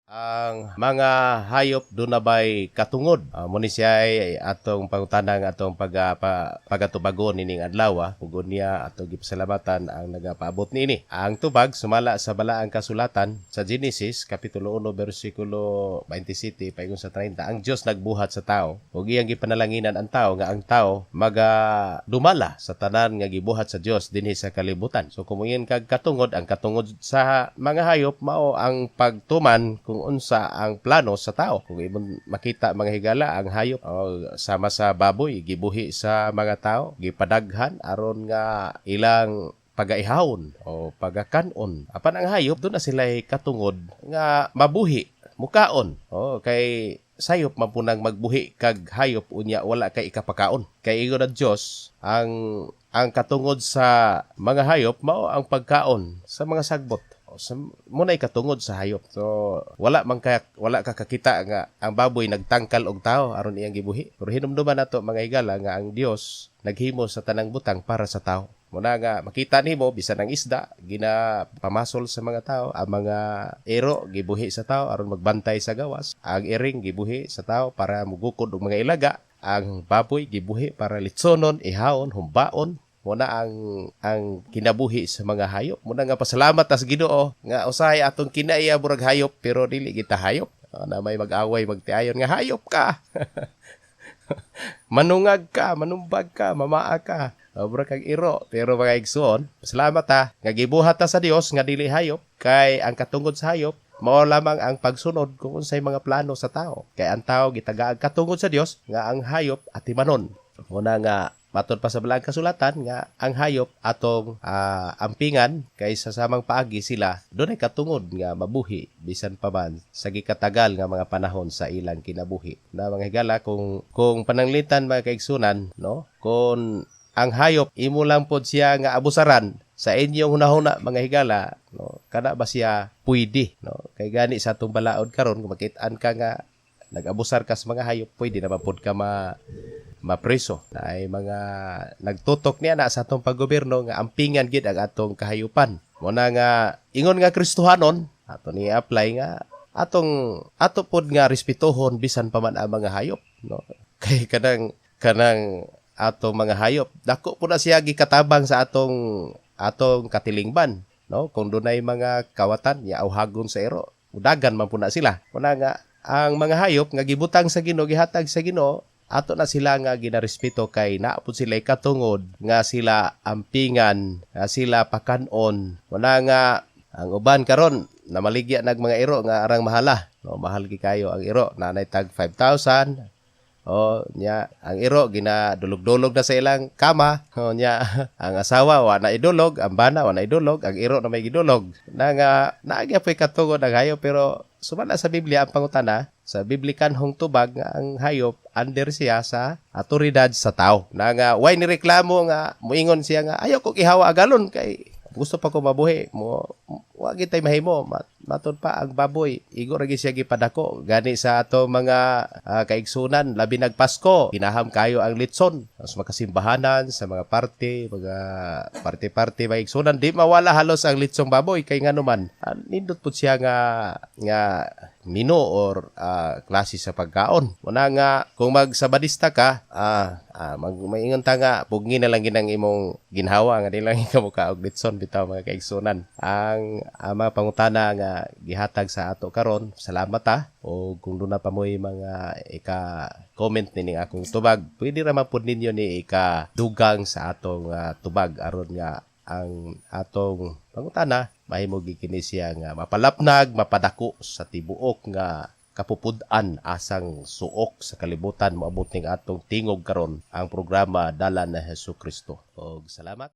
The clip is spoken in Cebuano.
Ang mga hayop duna bay katungod? Mo ni siya ay atong pangutana nga atong pagatubagon nining adlaw. Ug niya atong gipasalamatan ang nagapaabot niini. Ang tubag sumala sa Balaang Kasulatan sa Genesis kapitulo 1 bersikulo 27 paingon sa 30. Ang Dios nagbuhat sa tao ug iyang gipanalanginan ang tao nga ang tao maga dumala sa tanan nga gibuhat sa Dios dinhi sa kalibutan. So kung moingon kag katungod, ang katungod sa mga hayop mao ang pagtuman kung unsa ang plano sa tao. Kung imong makita, mga higala, ang hayop, oh, sama sa baboy, gibuhi sa mga tao, gipadaghan aron nga ilang pagaihawon o pagakanon. Apan ang hayop, duna sila katungod nga mabuhi, mukaon. Oh, kay sayop man punang magbuhi kag hayop unya wala kay ikapakaon. Kay ingon ang Dios, ang katungod sa mga hayop mao ang pagkaon sa mga sagbot. O, sa mo na'y katungod sa hayop. So wala man kaya wala ka kakita nga ang baboy nagtangkal og tao aron iyang gibuhi. Pero hinumduman nato, mga higala, nga ang Dios naghimo sa tanang butang para sa tao. Muna nga makita nimo bisan ang isda gina pamasol sa mga tao, ang mga ero gibuhi sa tao aron magbantay sa gawas, ang iring gibuhi sa tao para mugukod og mga ilaga, ang baboy gibuhi para litsonon, ihawon, humbaon. Muna ang kinabuhi sa mga hayop. Muna nga pasalamat tas Ginoo nga usahay atong kinaiya murag hayop pero dili kita hayop. Na may mag-away magtiayon nga hayop ka. Manungag ka, manumbag ka, mamaa ka. Murag kag iro. Pero mga igsoon, salamat ha nga gibuhat ta sa Dios nga dili hayop, kay ang katungod sa hayop mao lamang ang pagsunod kung unsay mga plano sa tao. Kay ang tao gitagaag katungod sa Dios nga ang hayop atimanon. Muna nga matod pa sa Balaang Kasulatan nga ang hayop atong ampingan kay sa samang paagi sila dunay katungod nga mabuhi bisan pa man sa gikatagal nga mga panahon sa ilang kinabuhi. Na mga higala, kung pananglitan, mga kaigsunan, no, kung ang hayop imo lang pod siya nga abusaran sa inyong hunahuna, mga higala, no, kana ba siya pwede, no? Kay gani sa atong balaod karon, kung makit-an ka nga nag-abusar ka sa mga hayop, pwede naman pod ka mapreso. Na ay mga nagtutok niya na sa atong paggobyerno nga ampingan gid ang atong kahayupan. Muna nga ingon nga Kristohanon, ato ni apply nga atong ato pod nga respetuhon bisan pa man ang mga hayop, no? Kay kanang atong mga hayop, dako po na siya gikatabang sa atong katilingban, no? Kung dunay mga kawatan ya awhagon sa iro, udagan man po na sila. Muna nga ang mga hayop nga gibutang sa Ginoo, gihatag sa Ginoo, ato na sila nga ginarespeto kay naa pud sila katungod nga sila ampingan, nga sila pakanon. Muna nga ang uban karon namaligya nag mga iro nga arang mahala, no? Mahal gi kayo ang iro, nanay tag 5,000. O nya ang iro ginadulog-dulog na sa ilang kama. O nya ang asawa wa na idulog, ang bana wa na idulog, ang iro na may gidulog. Na nga naa gyapon katungod ang hayop, pero sumala sa Biblia ang pangutana sa biblikanhong tubag nga ang hayop under siya sa autoridad sa tao. Na nga way ni reklamo nga muingon siya nga ayaw ko ihawa agalon kay gusto pa ko mabuhi mo, wa gitay mahimo. Matod pa ang baboy, igo ra gyud siya gipadako. Gani sa ato mga kaigsunan, labi nag Pasko, kinaham kayo ang litson sa makasimbahanan, sa mga parte, mga parte-parte, mga igsunan, di mawala halos ang litsong baboy kay ngano man nindot pud siya nga mino or klase sa pagkaon. Muna nga kung magsabadista ka, maingon ta nga pugni na lang ginang imong ginhawa nga di lang ikaw og litson bitaw, mga kaigsunan. Ang mga pangutana nga gihatag sa ato karon, salamat ha. O kung duna pa mo'y mga ika comment nining akong tubag, pwede ra man pud ninyo ni ika dugang sa atong tubag aron nga ang atong pangutana mahimo gid kini siya nga mapalapnag, mapadako sa tibuok nga kapupud-an asang suok sa kalibutan moabot ning atong tingog karon, ang programa Dalan na Hesus Kristo. Og salamat.